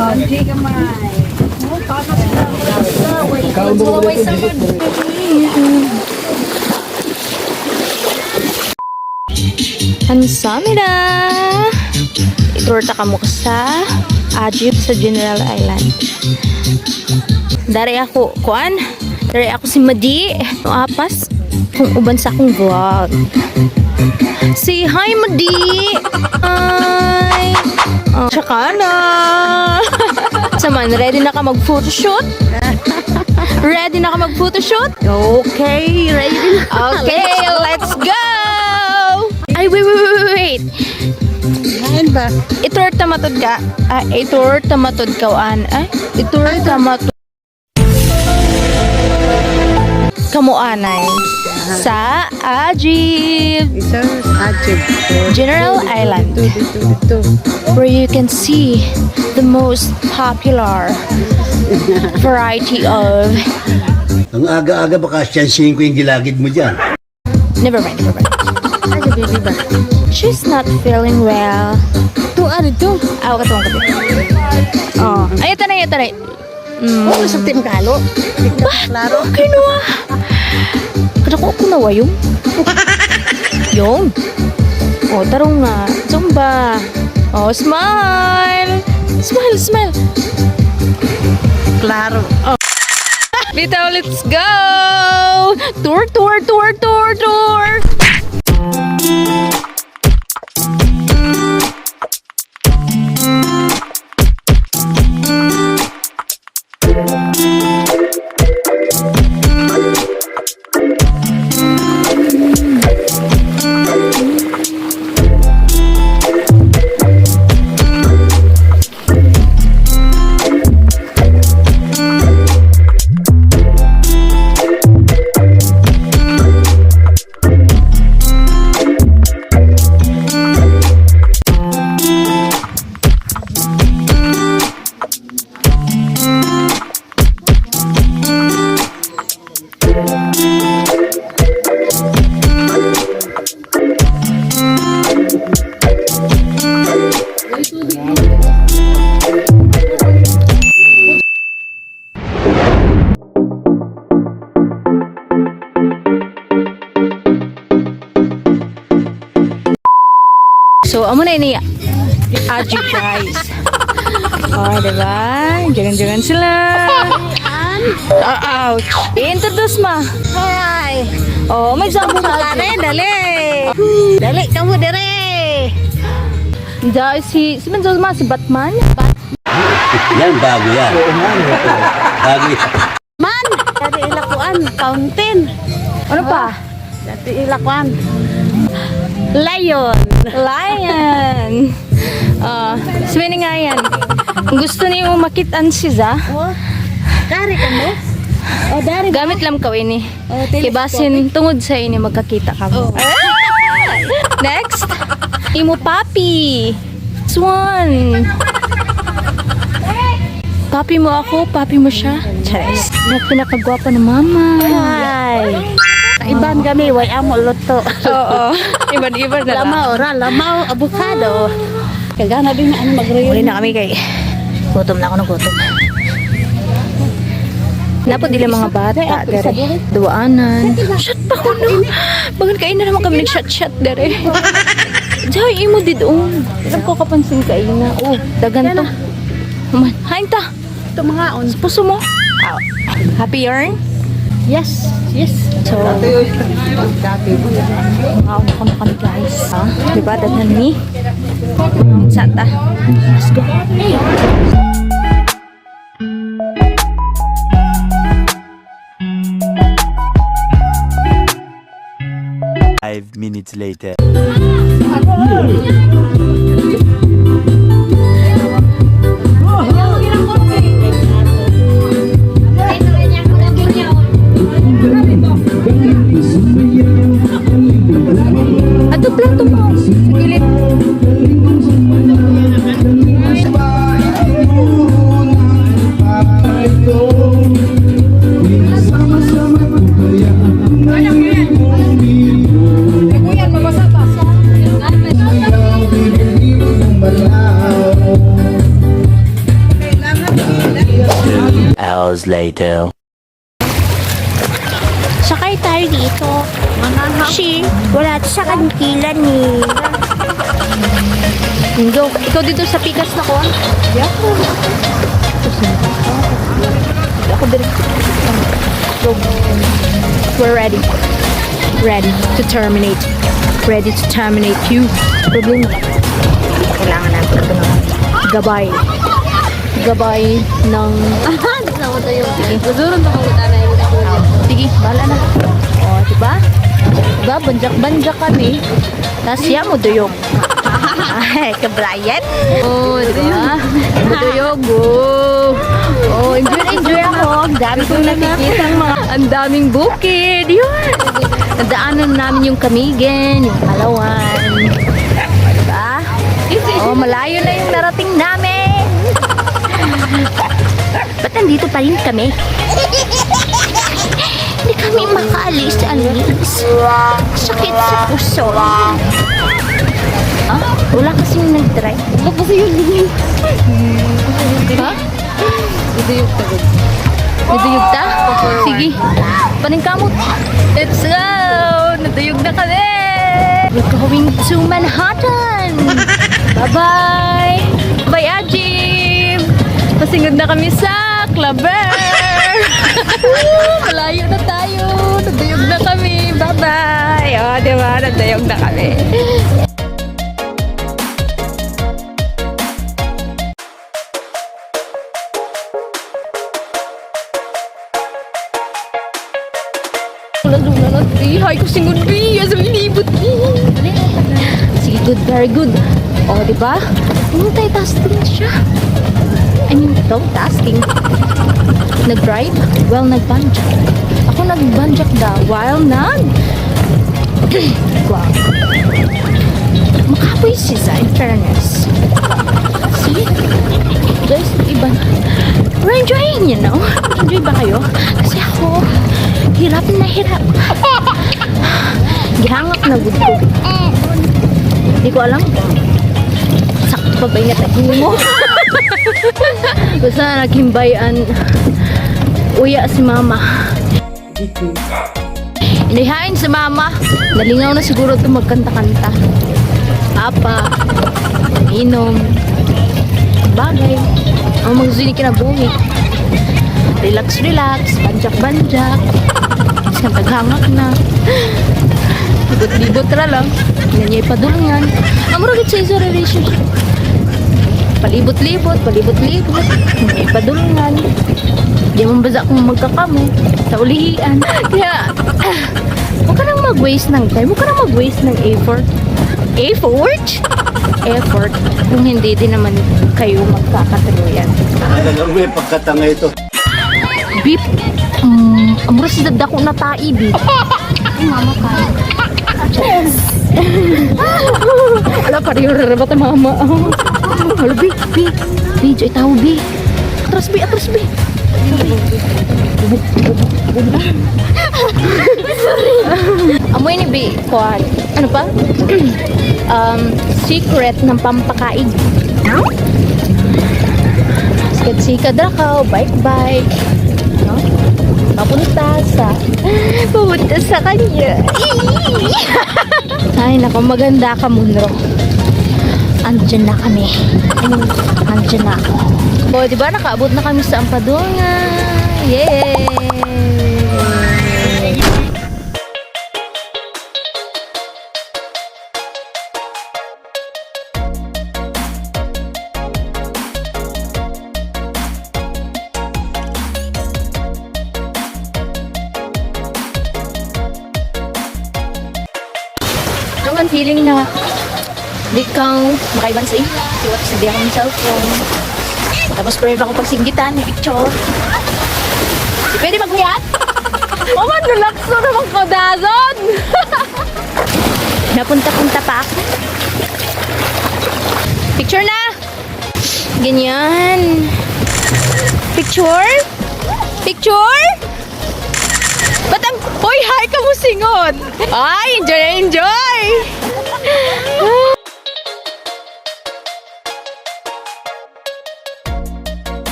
Okay, gamay. Way samad. Hansamida! I-tour ta kamo sa Ajib sa General Island. Dari ako, kuan? Dari ako si Madi. No, apas. Kung uban sa akong vlog. Say hi, Madi! Hi! Oh, tsaka na! Saman, ready na ka mag-photoshoot? Ready na ka mag-photoshoot? Okay, ready na. Okay, let's go! Ay, wait, wait, wait, wait, wait. Kain ba? I-tour ta matod ka. Ah, i-tour ta matod ka, an. Ay, i-tour ta matod. Kamuanay. Sa Ajib Isa, Ajib. General Island, Dito, dito, dito. where you can see the most popular variety of. Ang aga-aga baka siyansihin ko yung gilagid mo dyan. Never mind, never mind. Ay, baby ba? She's not feeling well. Ito, ano ito? Ah, katong kabi. Oh, ay, ito na, ito na. Oh, sa team kalo. Klaro. Okay no ah. Kada ko ako nawa yung. Yung. Oh, tarong nga. Zumba. Oh, smile. Smile, smile. Klaro. Bitaw, let's go! Tour, tour, tour, tour, tour! So, amo na ini Ajib, guys. Oh, diba? Jangan-jangan sila. Ah, ouch. I-introduce ma. Hi! Oh, may example ka. Dali, dali! Dali, kamu dere! Da, si manzo ma si Batman. Yan, bago yan. Bago yan. Man! Dati ilakuan, fountain. Ano pa? Dati ilakuan. Lion. Lion. Ah, swimming nga yan. Kung gusto niyo makitaan si Za, Oh, dari ka mo? Oh, dari. gamit lang ka ini. Oh, Kay basin tungod sa ini magkakita ka mo. Oh. Next, imo papi. Swan. Papi mo ako, papi mo siya. Charis. Na pinakagwapa ng mama. Hi! Iban kami, way amo luto. Oo. Iban-iban na lang. Lamaw, ra, lamaw, avocado. Kagana din na ano magreyo. Uli na kami kay gutom na ako ng gutom. Napod nila mga bata dere. Duaanan. Shot pa ko no. Bagan kain na naman kami nag-shot-shot dere. Diyan imo didong. Alam ko kapansin kay na. Oh, dagan to. Man, hain ta. Ito mga on. Sa puso mo. Ow. Happy yarn? Yes. So, Ngaon ko na kami guys. Ha? Diba, daghan ni? Santa. Let's go. 5 minutes later. Ato plato mo. Sa gilid. hours later. Sakay tayo dito. Kasi wala sa kantilan eh. Go. Ikaw dito sa pikas na ko. Yeah. Ako dito. Go. We're ready. Ready to terminate. Ready to terminate you. Problema. Kailangan natin ito ng gabay. Gabay ng... Mazuron pa kung na yung Sige, bahala na. O, diba? Diba? Banjak-banjak kami. Tapos siya mo duyog. Ay, kabrayan. Oh, diba? Duyog, oh. Oh, enjoy na enjoy ako. Ang dami kong nakikita mga... Ang daming bukid. Yun. Nadaanan namin yung Camiguin, yung Palawan. Diba? Oh, malayo na yung narating namin. Ba't nandito pa rin kami? Hindi kami makaalis-alis. Sakit sa puso. Ah, wala kasing nag-try. Ba't kasi yun? Ha? Iduyog tagod. Naduyog ta? Sige. Paningkamot. Let's go! Naduyog na kami! We're going to Manhattan! Bye-bye! Bye, Ajib! Pasingod na kami sa Claver! Malayo na tayo! Naduyog na kami! Bye-bye! O, oh, di ba? Naduyog na kami. Wala na Hi ko singod bi. Asa libot bi. Sige, good, very good. O, di ba? Multitasking siya. I mean, dog tasking. Nag-drive? Well, nagbanjak. Ako nagbanjak daw while nag... Wow. Makapoy si Zai, in fairness. See? Guys, iba na. We're enjoying. Enjoy ba kayo? Kasi ako, hirap na hirap. Gihangak na gud ko. Hindi ko alam kung sakto pa ba yung natagin mo. Basta naghimbayan uya si mama. Inihain si mama. Nalingaw na siguro ito magkanta-kanta. Papa, inom, bagay. Ang mga kinabuhi. Relax, relax, banjak-banjak. Isang taghangak na. Libot-libot ra lang. Hindi niya ipadulngan. Ang murag sa isa relationship. Palibot-libot, palibot-libot. Hindi niya ipadulngan. Di man baza kung magkakamo sa ulihian. Kaya, huwag ka nang mag-waste ng time. Huwag ka nang mag-waste ng effort. Effort? Effort. Kung hindi din naman kayo magkakatuluyan. Talagang may pagkatanga ito. Beep. Amuro si dako na tai, beep. Ay, mama ka. Yes. Ala, pareho na ba mama? Hala, bi, bi. Bi, joy tao, bi. Atras, bi, atras, bi. Bubuk, bubuk, bubuk. Sorry. Amoy ni bi, kuan. Ano pa? Secret ng pampakaig. Sikat-sikat ra ka, bike-bike. No? Papunta sa Pupunta sa kanya. Ay, nako, maganda ka, Munro. Andiyan na kami. I mean, andiyan na ako. O, di ba, nakaabot na kami sa Ampadunga. Yay! Ang ang feeling na di kang makaiban sa ila, tiwat sa di akong cellphone. Tapos pwede ako pagsinggitan, may picture. Di pwede maghuyat? Mama, nalakso naman ko, Dazon! Napunta-punta pa ako. Picture na! Ganyan. Picture? Picture? Ba't ang... Hoy, hi ka mo singot! Ay, enjoy, enjoy!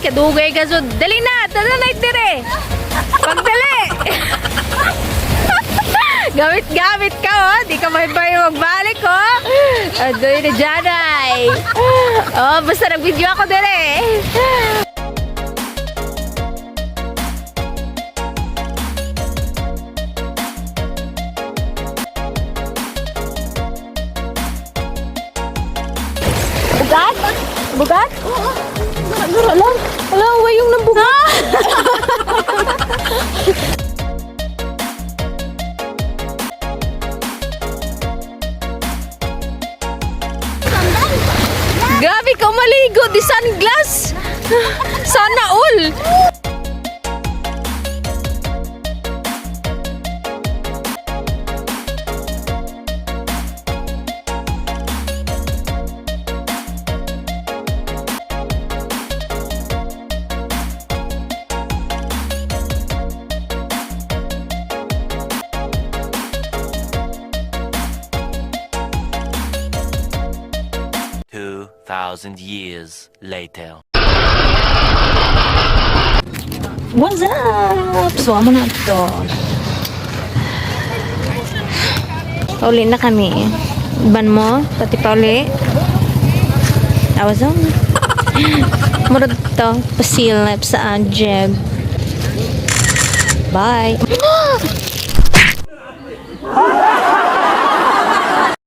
Kadugay ka so. Dali na, tada na dire. Pagdali. Gamit-gamit ka, oh. Di ka may magbalik, oh. Adoy na Janay. Oh, basta nag-video ako dire. Bugat? Bugat? Oo. Dara lang. Wala, way yung nambugat. Grabe ka maligo, di sunglass. Sana all. 2,000 years later. What's up? So, amo na to. Pauli na kami. Ban mo? Pati pauli? Awas on. Murag to. Pasilip sa Jeb. Bye.